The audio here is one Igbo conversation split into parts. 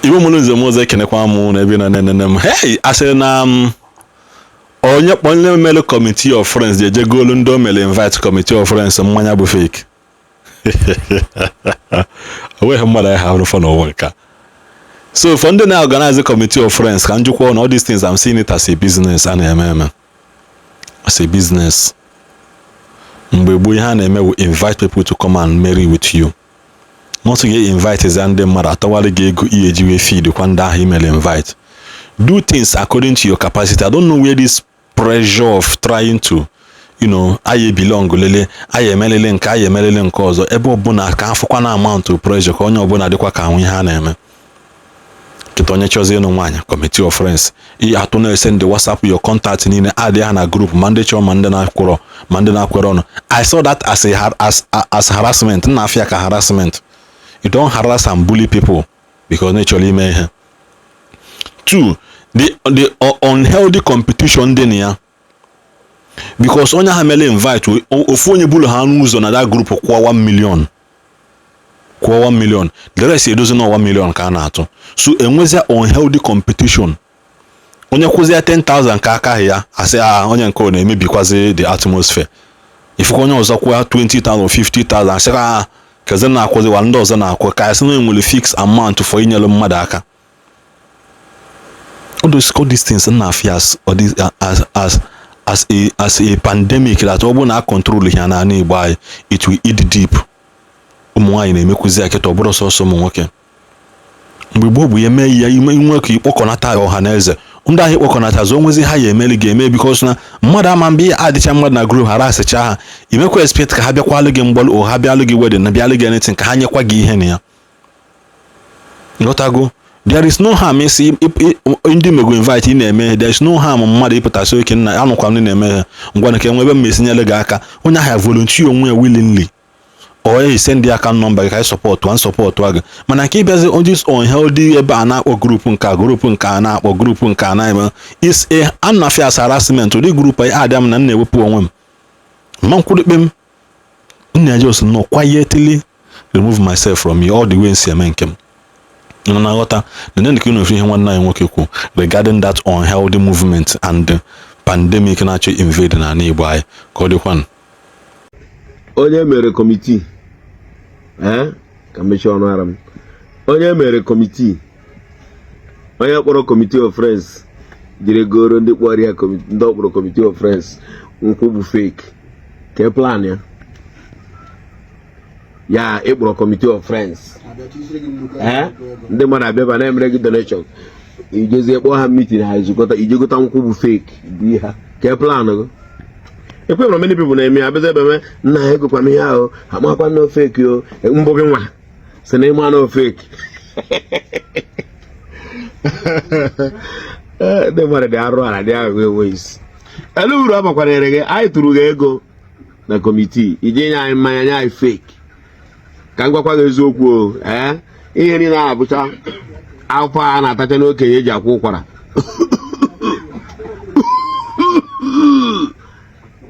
Igbo mụrụ nze mụọ ọzọ, ekenekwa m na ebe na na-enene m. Hey, asịrị na m onye onye mere committee of friends ji eje goolu ndị o mere invite committee of friends mmanya bụ fake. Onweghị mmadụ anyị ha rụfọ n'ụwa nke a. So for ndị na-organize committee of friends, ka njikwa na all these things, I'm seeing it as a business a na-eme eme as a business. Mgbe gboo, ihe a na-eme bụ invite people to come and marry with you, not ga invite za ndị mmadụ atọwara gị ego ihe eji wee feed kwa ndị ahụ imere invite. Do things according to your capacity. I don't know where this pressure of trying to anyị belong lele, anyị emelele nke, anyị emelele nke ọzọ, ebe ọbụla ka afụkwa na amount of pressure ka onye ọbụla dịkwa ka ahụ ihe a na-eme kịta. Onye chọzi ịnụ nwaanyị, committee of friends, ihe atụ na-ese ndị WhatsApp, your contact niile adị ha na group, ma ndị chọrọ, ma ndị na-akwụrọ, ma ndị na-akwere ọnụ. I saw that as harassment. Nna, afịa ka harassment. You don't harass and bully people because na chọrọ ime ihe. Two, the unhealthy competition dị na ya, because onye ha mere invite, ofu onye bulu ha n'ụzọ na that group kwụọ 1 million, kwụọ 1 million, the rest edozi na 1 million ka a na-atụ. So enwezia unhealthy competition. Onye kwụzie 10,000 ka aka ya asị a onye nke ọ na-emebikwazi the atmosphere. Ifukwa onye ọzọ kwụọ 20,000, 50,000, asị a keze na-akwụziwa ndị ọzọ na-akwụ ka asị na enwere fix amount for inyere mmadụ aka. All these things na-afịa as a pandemic that ọ bụrụ na a control ya n'ala Igbo anyị, it will eat deep. Ụmụ nwaanyị na-emekwuzi ya kịta, ọ bụrụ sọsọ ụmụ nwoke. Mgbe gboo bụ ya mee ya ime inwe ka ịkpọkọnata ya ọha na eze, ndị ahụ ịkpọkọnata zụ onwezi ha ya emeli ga-eme, because na mmadụ ama mgbe adịcha mmadụ na group hara asịcha ha imekwa expect ka ha bịakwalụ gị mgbalụ o ha bịalụ gị wedding na bịalụ gị anything ka ha nyekwa gị ihe na ya. Nghọtago? There is no harm isi ndị mego invite ị na-eme. There is no harm mmadụ ịpụtasị oke nna anụkwa ndị na-eme ha ngwa nke nwe ebe m esinyere gị aka. Onye ahụ volunteer onwe ya willingly or e send the account number gị ka anyị support one support gị. Mana nke ịbịazi this unhealthy ebe a na-akpọ group nke a, group nke a na-akpọ group nke a na-eme is a anafia as harassment. Ụdị group anyị adịa m na m na-ewepụ onwe m mma nkwurukpe m nna just nọ quietly remove myself from you all the way nsi eme nke m nọ na nghọta na nke unu. Ihe nwanne anyị nwoke kwu regarding that unhealthy movement and pandemic na-achọ invade n'ala Igbo anyị, ka ọ dịkwanụ. Onye mere committee, ee, ka mechie ọnụ ara m. Onye mere committee, onye kpọrọ committee of friends jiri goro ndị kpọrọ ya ndị ọkpọrọ committee of friends nkwụ bụ fake, ke plan ya ya ịkpọrọ committee of friends, ee, ndị mmadụ abịaba na-emere gị donation, ijezie kpọọ ha meeting, ha ezukọta, ijegota nkwụ bụ fake bụ ihe ha. Ke plan gị? Ekwe na many people na-eme abịaza ebe eme nna ha egokwa m ihe ahụ, amakwa na fake o mbụ gị nwa si na ịma na fake. Ndị mmadụ dị arụ ala dị aghụghọ enwe isi elu uru abakwanyere gị. Anyị tụrụ gị ego na committee iji nye anyị mmanya, nye anyị fake. Ka m gwakwa gị eziokwu o, ee, ihe niile a abụcha afọ a na-atacha n'okenye eji akwụ ụkwara.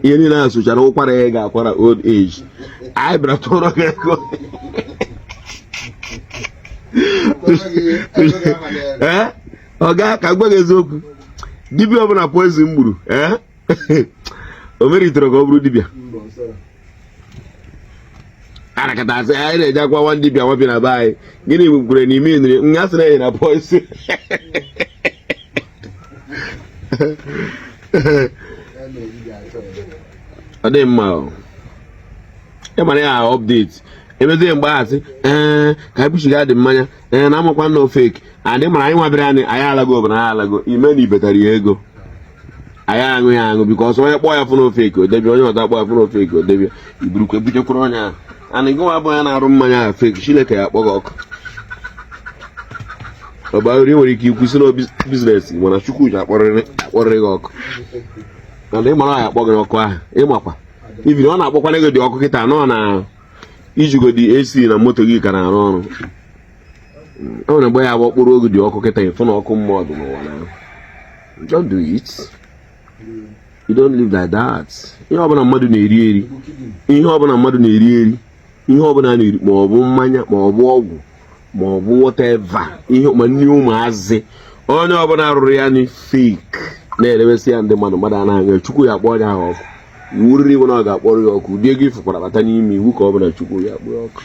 Ihe niile a sochara ụkwara ya ga-akwara old age. Anyị bịara tụọrọ gị ego, ee, ọga, ka m gwa gị eziokwu, dibịa ọbụla poison gburu, ee, o meritere ka ọ bụrụ dibịa. Arakata asị anyị na-eje akwa nwa dibịa nwa bi na be anyị. Gịnị kwere n'ime nri nga sị na enyi na poison? Ọ dị mma o. Ị mara ya update emezie mgbe asị, ee, ka anyị kpuchiga dị mmanya, ee, na amakwa na fake adị mara anyị nwabịara anyị anyị alago obodo anyị alago ime na ibetara ya ego anyị aṅụ ya aṅụ, because onye kpọọ ya fụ na fake odebia, onye ọzọ akpọ ya fụ na fake odebia, iburukwe buchekwara onye ahụ. Ana gị nwa bụ onye na-arụ mmanya ahụ fake, Chineke ya akpọ gị ọkụ. Ọba uri nwere ike ikwu si na business, mana Chukwu ji akpọrịrị gị ọkụ. Mana ị mara ya akpọ gị ọkụ ahụ, ịmakwa ibiri ọ na-akpọkwana gị dị ọkụ kịta nọ na ijigodi AC na moto gị ka na-arụ ọrụ. O nwere mgbe ya bụ okporo oge dị ọkụ kịta, ịfụ na ọkụ mmụọ dị n'ụwa na. Don't do it, you don't live like that. Ihe ọbụla mmadụ na-eri eri, ihe ọbụla mmadụ na-eri eri, ihe ọbụla na-eri, ma ọ bụ mmanya ma ọ bụ ọgwụ. Ma ọ bụ whatever ihe ma nri ụmụazị, onye ọbụla rụrụ ya ni fake na-erebesi ya ndị mmadụ, mmadụ a na-aṅụ, Chukwu ya akpọ onye ahụ ọkụ. Iwu riri iwu na ọ ga-akpọrọ ya ọkụ. Ụdị ego ifụkwara bata n'ime, iwu ka ọ bụ na Chukwu ya akpọ ya ọkụ.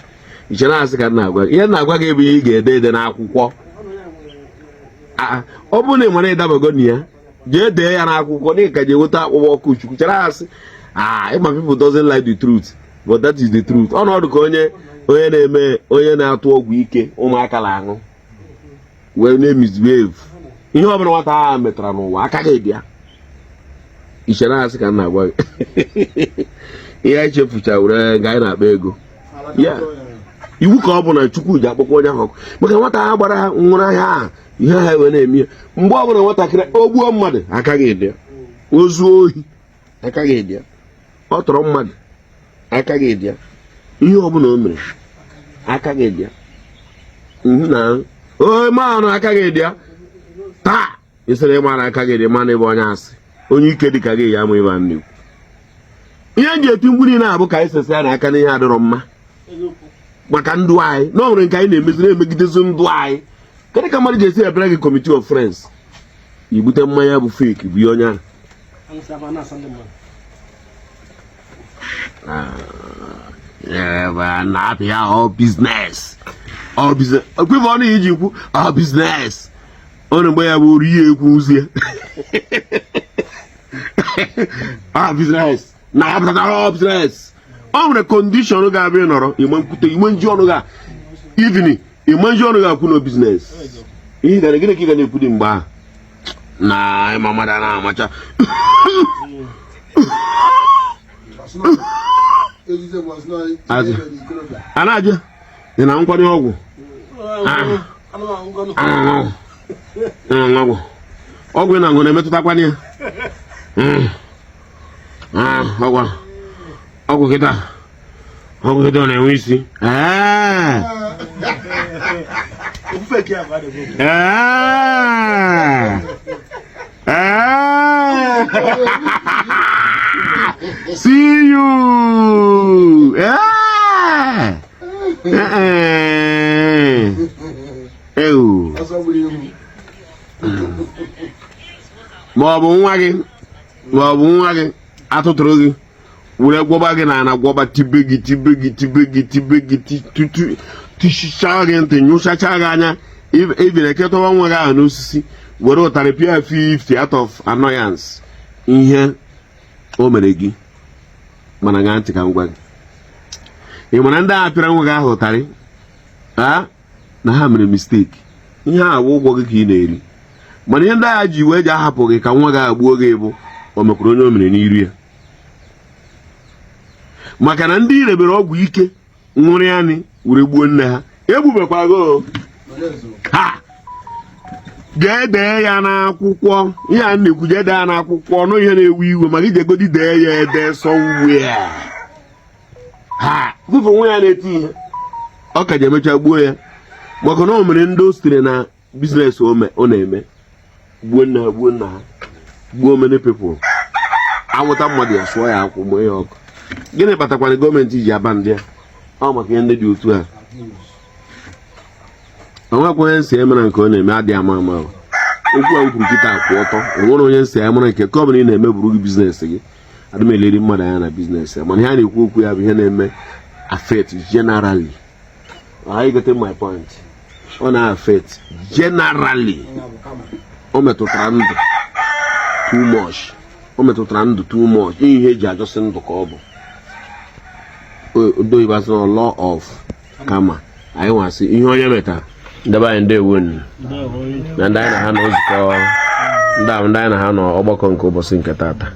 Iche na-asị ka m na-agwa gị ihe m na-agwa gị bụ ihe ị ga-ede ede n'akwụkwọ. Ọ bụrụ na ị mara ịdabago na ya, jee dee ya n'akwụkwọ dịka ka jee nweta akpụkpọ ọkụ Chukwu. Chere asị, ah, ịma people doesn't like the truth, but that is the truth. Ọnọdụ ka onye onye na-eme, onye na-atụ ọgwụ ike ụmụaka na-aṅụ wee na-emisbehave, ihe ọbụla nwata ahụ metara n'ụwa, aka gị dị ya. Ichere asị ka m na-agwa gị ihe anyị chefucha were nga anyị na-akpa ego ya. Iwu ka ọ bụ na Chukwu ji akpọkwa onye ahụ ọkụ, maka nwata ahụ gbara nwụrụ ahịa ahụ, ihe ha wee na-eme ya. Mgbe ọbụla nwatakịrị o gbuo mmadụ, aka gị dị ya. O zuo ohi, aka gị dị ya. Ọ tọrọ mmadụ, aka gị dị ya. Ihe ọbụla o mere, aka gị dị ya. Na onye maanụ, aka gị dị ya. Taa ịsịrị ịmara aka gị dị, mana ịbụ onye asị, onye ike dị ka gị ya ama ịba nnekwu. Ihe m ji eti mkpu niile abụ ka anyị sesi ya n'aka na ihe adịrọ mma maka ndụ anyị, na ọ nwere nke anyị na-emezi na-emegidezi ndụ anyị. Kedu ka mmadụ ji esi ebere gị committee of friends, ibute mmanya bụ fake bụ ihe onye ahụ na-apịa? All business, all business. Okwife ọnụ iji kwu all business ọnụ mgbe ya bụ ori ihe ekwuzie all business na apụtara all business. Ọ nwere condition ga-abịa ịnọrọ ime nkwute ime nji ọnụ ga even ime nji ọnụ ga-akwu no business. Ihe gara gịnị ka ị ga na-ekwu dị mgbe ahụ na ịma mmadụ a na-amacha? A na-ajụ ị na nkwanye ọgwụ ọgwụ ọgwụ ị na-aṅụ na-emetụtakwana ya. Ọgwụ ọgwụ kịta, ọgwụ kịta ọ na-enwe isi. Ee. Ee. Ee. See you. Ee. Ee. Ewu. Ma ọ bụ nwa gị, ma ọ bụ nwa gị atụtụrụ gị were gwọba gị na ana, gwọba tibe gị, tibe gị, tibe gị, tibe gị, tutu tichichaa gị ntị, nyụchacha gị anya, ibere ketọwa nwa gị ahụ n'osisi, were ụtarị pịa 50 out of annoyance ihe o mere gị. Mana ṅaa ntị ka m gwa gị, ị mara ndị agha pịara nwa gị ahụ ụtarị a na ha mere mistake. Ihe a wụ ụgwọ gị ka ị na-eri. Mana ihe ndị agha ji wee ji ahapụ gị ka nwa gị agbuo gị bụ o mekwara onye o mere n'iru ya, maka na ndị irebere ọgwụ ike nwụrụ ya ni were gbuo nne ha egbubekwa gị ha. Jee dee ya n'akwụkwọ ihe a na-ekwu, jee dee ya n'akwụkwọ ọnụ. Ihe na-ewe iwe maka iji egodi dee ya ede somewhere. Ha fụfụ nwa ya na-eti ihe, ọ ka ji emecha gbuo ya, maka na o mere ndị o sitere na business ọ na-eme gbuo nne ha, gbuo nna ha, gbuo many people. Anwụta mmadụ, ya sụọ ya akwụ, mụọ ya ọkụ. Gịnị kpatakwara gọọmenti ji aba ndị a? Ọ maka ihe ndị dị otu a. O nwekwa onye nsị emere nke ọ na-eme adịghị ama ama. Okwu a m kwuru kịta kwụ ọtọ. O nwere onye nsị emere nke ka ọ bụla ị na-eme bụrụ gị business gị. Adị m eleri mmadụ anya na business ya, mana ihe a na-ekwu okwu ya bụ ihe na-eme affect generally. Are you getting my point? Ọ na-affect generally. O metụtara ndụ too much, o metụtara ndụ too much. Ihe eji ajọsị ndụ ka ọ bụ ndị oyibo asị na law of karma. Anyị nwasị ihe onye metara. Ndebe anyị, ndewo na ndị anyị na ha nọ nzukọ, ndị ahụ ndị anyị na ha nọ ọgbakọ nke ụbọchị nke tata.